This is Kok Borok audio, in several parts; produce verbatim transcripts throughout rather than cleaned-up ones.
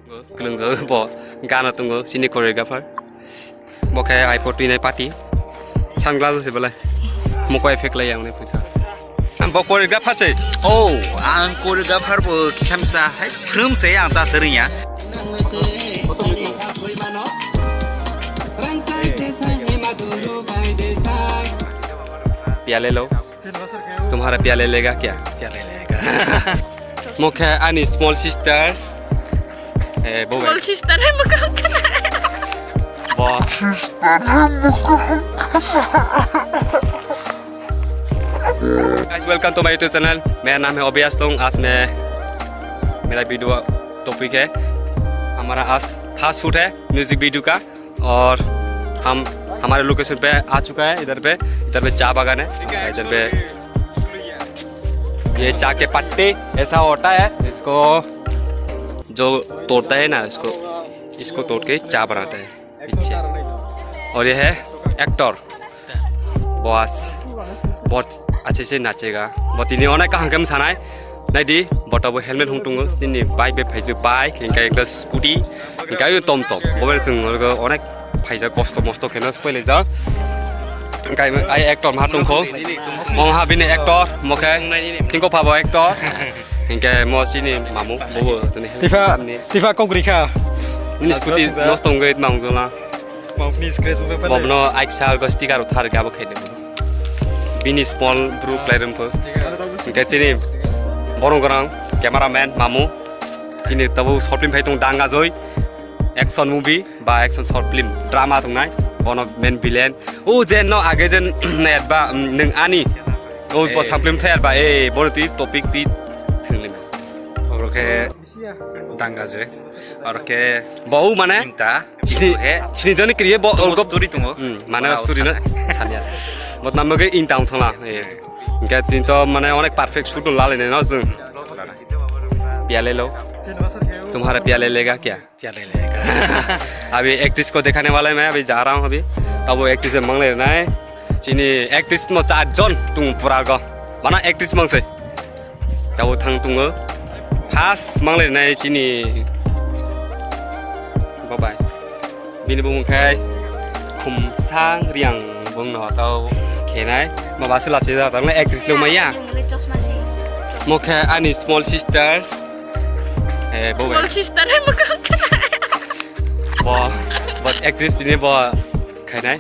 Kwlwngjak bo gana tongo chini choreographer. Bo khe iPhone twinai party. Sunglasses se belai. Mokol effect lai yang ni phaisa. Bo choreographer se. Oh, ang choreographer bo kisa misa hai phrum se ang ta sering ya. Piale lo. Tumhara piale lega kya? Piale lega. Mokhe ani small sister. Eh, bo small sister hai mokhe. Bo. Guys, welcome to my YouTube channel. मेरा नाम है ओबियास तोंग। आज मैं, मेरा video topic है हमारा आज फर्स्ट शूट है म्यूजिक वीडियो का। और हम, हमारे लोकेशन पे आ चुका है। इधर पे, इधर पे चाय बागान है, इधर पे ये चाय के पत्ते ऐसा होता है, इसको जो तोड़ता है ना, इसको, इसको तोड़ के चाय बनाता है पीछे। और ये है एक्टर बॉस, बहुत अच्छे से नाचेगा। बहुत इन्हें होना कहाँ कम साना है। Naidi, bo tabuk helmet hung tongo, chini bike bai phaijak bike, hingkhe ekta scooty, hingkhe ayung tom tom. Bo bai chwng onek phaijak kosto mosto kheno swpailaijak. Hingkhe ai actor maha tongkho, mo maha bini actor, mokhe thingko phabo actor. Hingkhe mo chini mamu, bobo chini Tifa, helmet ni. Tifa kok rikha. Bini scooty nosto wngwi tongma wngjakla. Mouth ni scratch wngjakha. Bobno aik sal go sticker uthar gabo khaide. Bini small bro khlai rwngkho. Hingkhe chini borok gorang cameraman mamu. Chini tabuk short film phai tong Danga Joi. Action movie ba action short film drama tongnai. Bono main villain. O je no age je nai ba, mm, nwng ani. O bo Eh. Short film thai ba, eh, bono twi topic twi thwngli. Oro khe Danga Joi. Oro khe bo mane inta. Sini, he. Sini jani kriye bo, Tongo olgo story tongo. Hmm, mane Ora story na sana. Sania. Bot nam ge in town thangla. Eh. Hingkhe tin to mane onek perfect shoot lale ne no jwng. Pyale lo. Tumhara pyale lega kya? Pyale lega. Abhi actress ko dikhane wala hai main, abhi ja raha hoon abhi. Tabuk actress mangle nai. Chini actress no char jon tung pura go. Mana actress mangse. Tabuk thang tungo. First mangle nai chini. Bye bye. Bini bumung khai Khumsang Riang bung no tau khenai. Ma basu lachi da tang actress lo maya. Mokhe ani small sister. Eh, bo. Small sister hai mokhe. Bo, bo actress tini bo khainai.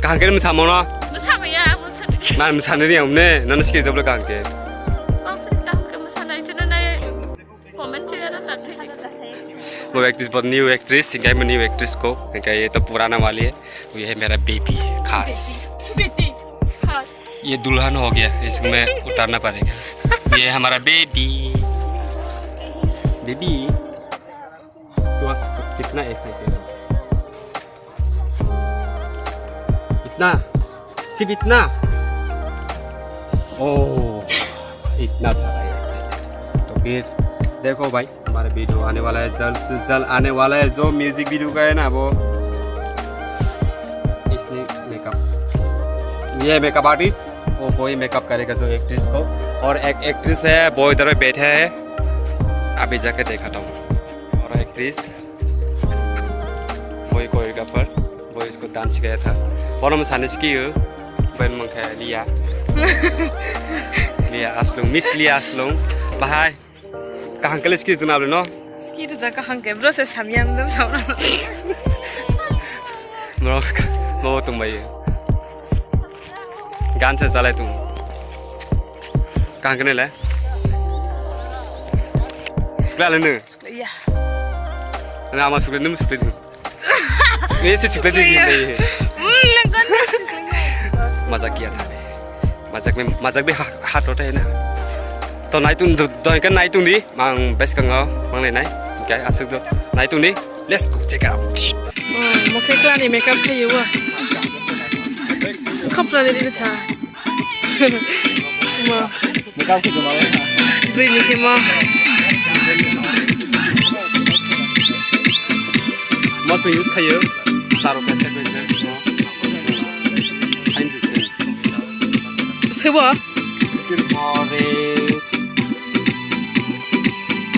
Kaham khe mwsamo no? Mwsamo ya, mwsamo. Na mwsano ri amne, nang ski joblo kaham khe. Kaham khe mwsano ichino nai comment chera ta. Bo actress, bo new actress, hingkai mo new actress ko, hingkai ye to purana wali hai. Ye hai mera baby khas. Baby khas. Ye dulhan ho gaya, isme utarna padega. Ye hamara baby. Baby. तू आज कितना एक्साइटेड है? इतना? सिर्फ इतना? ओह, इतना सारा एक्साइटेड। तो फिर देखो भाई, हमारा वीडियो आने वाला है जल्द से जल्द आने वाला है। जो म्यूजिक वीडियो का है ना वो, इसने मेकअप, ये मेकअप आर्टिस्ट, वो वही मेकअप करेगा जो एक्ट्रेस को। और एक एक्ट्रेस है, वो इधर पे बैठा है, अभी जाके दिखाता हूँ। और एक्ट्रेस, वो ही कोरियोग्राफर, वो इसको डांस सिखाया था। Bono mwsani skiyo, ben mangkha Liya. Liya Aslung, Miss Liya Aslung. Bahai, kaham kele ski juna bole no? Ski rwjak kaham khe, bro se samya mdum samra. Bro, bo tongbai. Gan se chalai tung. Kaham kene le? Sukla le nu? Ya. Na ama sukla num sukla nu. Ni si sukla di gini. Hmm, nang kon. Mazak kiya tha. Mazak me, mazak be ha, ha to na. To nai tung do, do kan nai tung di. Mang bes kang mang le nai. Kai asuk do. Nai tung di. Let's go check it out. Oh, mo khe klani makeup khayo wa. Khapra de di sa. Mo. Makeup khe joma. Bini khe mo. Mo se use khayo. Saro kaisa kaisa. Science is science. Sebo?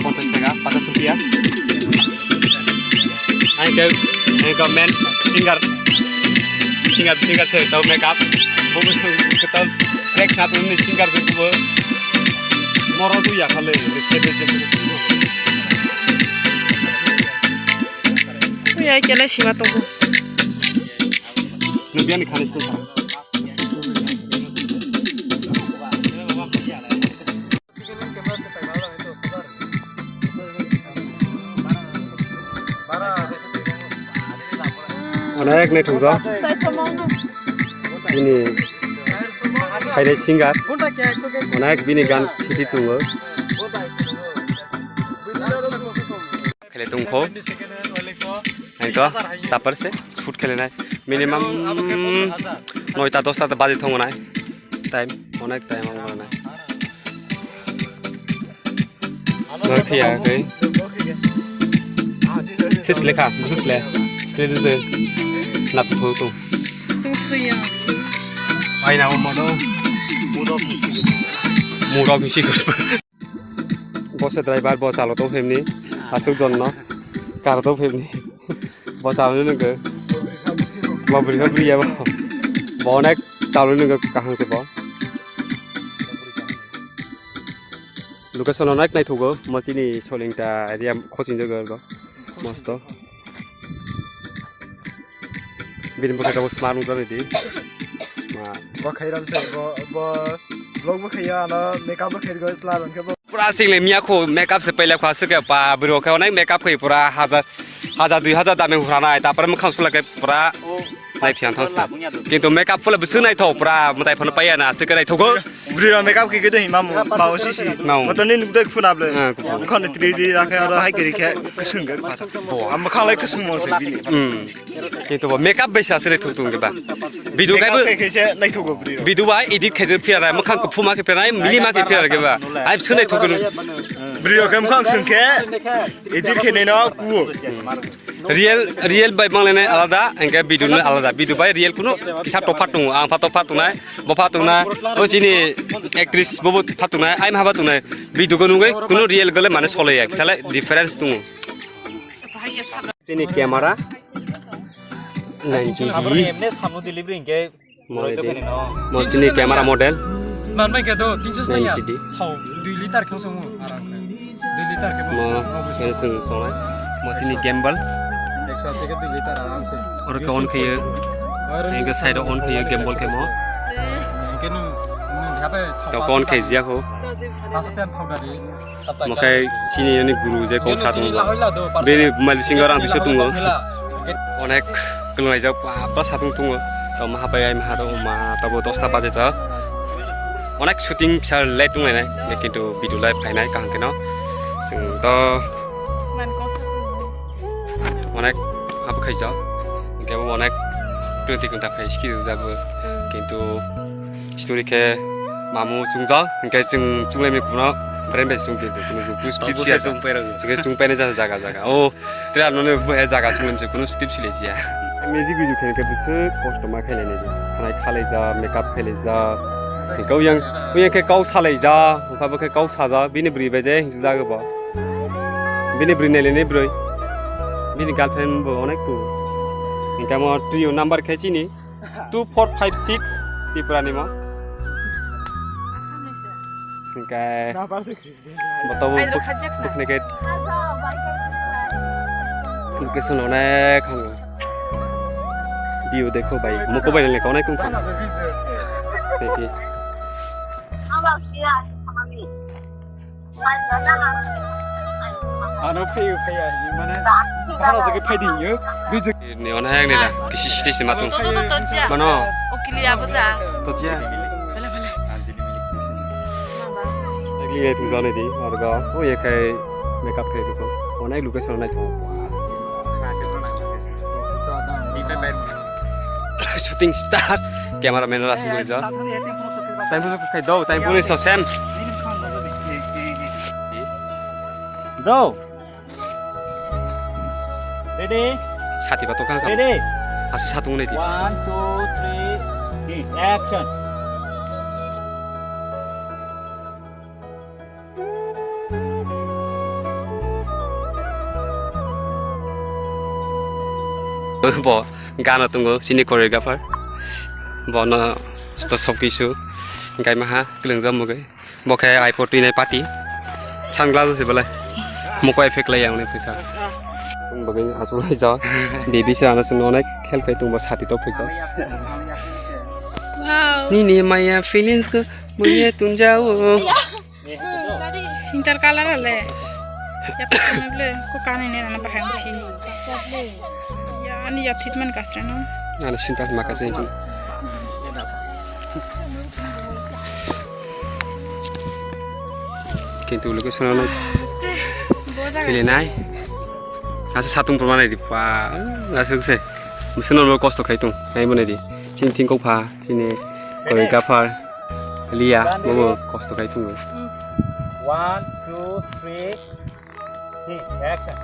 পঞ্চাশ টাকা, পঞ্চাশ রুপিয়া। Ke, eh, ke main singer, singer, singer se tau makeup. Bo bo tau track kha tuni singer se bo. Moro tu ya khale, se se se. Uya kela sima tongo. Nubiani khani sima. Onek naithokjak bini khainai singer, onek bini gan khiti tongo. Khailai tongkho. Ang to tapar se shoot khailai nai. Minimum noita dosta ta baji thongo nai. Time, onek time ang nai. Nang khiya kai. Sis lekha, busus le. Sile de de. Nap thu tu. Tung thu ya. Ai na mo do. Mudo bisi kus. Bo se driver, bo chalo tong phemni, aswk jonno kar tong phemni. Bo chalo nungkhe. Bo bwrwi kha bwrwi ya bo. Bo onek chalo nungkhe, kaham se bo. Location onek naithogo, mo chini Solingta area khosing jago bo. Mosto. Bini bwkha tabuk smart wngjaknai di. Ma. Bo khairam se, bo, bo vlog bo khaiya, ano makeup bo khairgo, tla rang khe bo. Pura single miya kho makeup se pailak kha, aswk khe pa bwrwi khe onek makeup khai pura hajar, hajar dui hajar dami huranai, tapore mwkhang sulak khe pura nai thiang thang sa. Kintu makeup phula bwswk naithok, pura mwtai phano paiya na, aswk khe naithogo. Bwrwi rok makeup khe khe de hima mo, ma o sisi. Ma o. Moto ni nuk dek phuna ble. Ah, kuphur. Khon three D rakhe aro hai kiri khe kwswng khe pha. Bo. Am khalai kwswng mo se bini. Hmm. Kintu bo makeup bai sa sele thuk tung khe ba. Video kai bo. Makeup khe khe se naithogo bwrwi rok. Video bai edit khe phira rai, mokhang kuphuma khe phira rai, milima khe phira rai khe ba. Ai swnai thuk. Bwrwi rok khe mokhang swng khe edit khe nai no ku. Real, real bai banglainai alada, hingke video no alada. Video bai real kuno kisa topha tongo, ang pha topha tongnai, bo pha tongnai, o chini actress bo bo pha tongnai, ai ma ha ba tongnai. Video ko nugui kuno real gole mane solai ya, kisa lai difference tongo. Chini camera ninety D. Mo Roi to ready. Khani no. Mo chini camera model. Man bai khe do, tin sho nai ya. Ninety D. Thau dui liter khe song mo, aram khe. Dui liter khe mo. Mo khe song songnai. Mo chini gimbal. Ekso asi khe dui liter aram se. Oro khe on khe. Oro enge side on khe gimbal khe mo. Enge nu, nu hape thau. To on khe jia ho. Paso ten thau dari. Mokhai chini yani guru je kok sa tongo. Bini mal bisingo rang biso tongo. Onek kwlwng laijak pa, pa satung tongo. To maha pai ai maha to ma tabo dosta baje jak. Onek shooting kisa late wng lainai, kintu video lai phainai kaham khe no. Chwng to onek habo khaijak. Hingke bo onek twenty ghonta phai ski rwjak bo. Kintu story khe mamu chungjak, hingke chwng chunglaimani kuno brand bai chungkhe, kuno chwng script siya chwng pairok. Chwng khe chwng painai jasa jaga jaga. O, tei ano bo he jaga chwng lamse kuno script silai siya. Music video khe khe bwswk kosto ma khailai nai. Khanai khalaijak, makeup khailaijak. Hingke uyang, uyang khe kok salaijak, wngkha bo khe kok sajak, bini bwrwi bai je hingjak bo. Bini bwrwi nailainai bwrwi. Bini girlfriend bo onek tu. Hingke mo trio number khe chini. Two four five six Tripura ni mo. Hingke boto bo buk-, bukni ke location onek hango. View dekho bhai, mukho bai le onek tong kha. Thank you. Ano phaiyo phaiya, mane, bahara se phai di yo. Ni ona yang ni da, kisi siti si matung. Tojo to tojia. Mano? Okili abo ja. Tojia. Bele, bele. Ekli ya tung jani di, arga. O ye khai makeup khai tu. Ona location nai tu. Shooting star, cameraman la sungui ja. Time pun khai do, time pun so sem. Do. Ready? Sati ba tokang kha. Ready? Asa satung nai di. One, two, three, action. Bo gana tongo chini choreographer. Bono sto sob kisu gaimaha kwlwngjak mugwi. Bo khe iPod twinai party. Sunglass se belai. Mokol effect lai yang nai phaisa. Bagwi aswk lai ja. Baby se ano sung onek help khai tongbo sati tok phaisa. Wow. Nini maya feelings ko muye tunjao. Sintar color ale. Ya putih ble ko kani ne ana bahang bhi. Ya ani ya thit man kasra no. Ana sintar makasra itu. Kintu luku sono no. Chile nai. Asa satung pura nai di pa. Asa se. Musuno no kosto khai tung. Nai mo nai di. Chini thing kok pha. Chini choreographer. Lia, bobo kosto khai tungo. One, two, three, hit, action.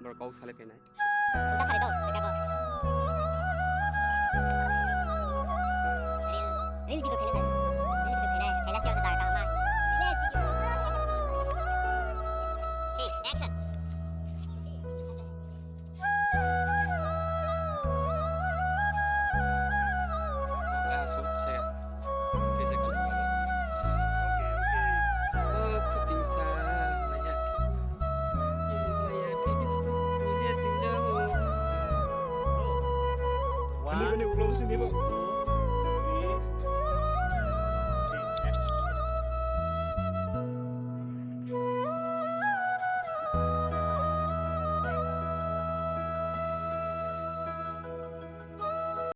Borok kok salai phainai.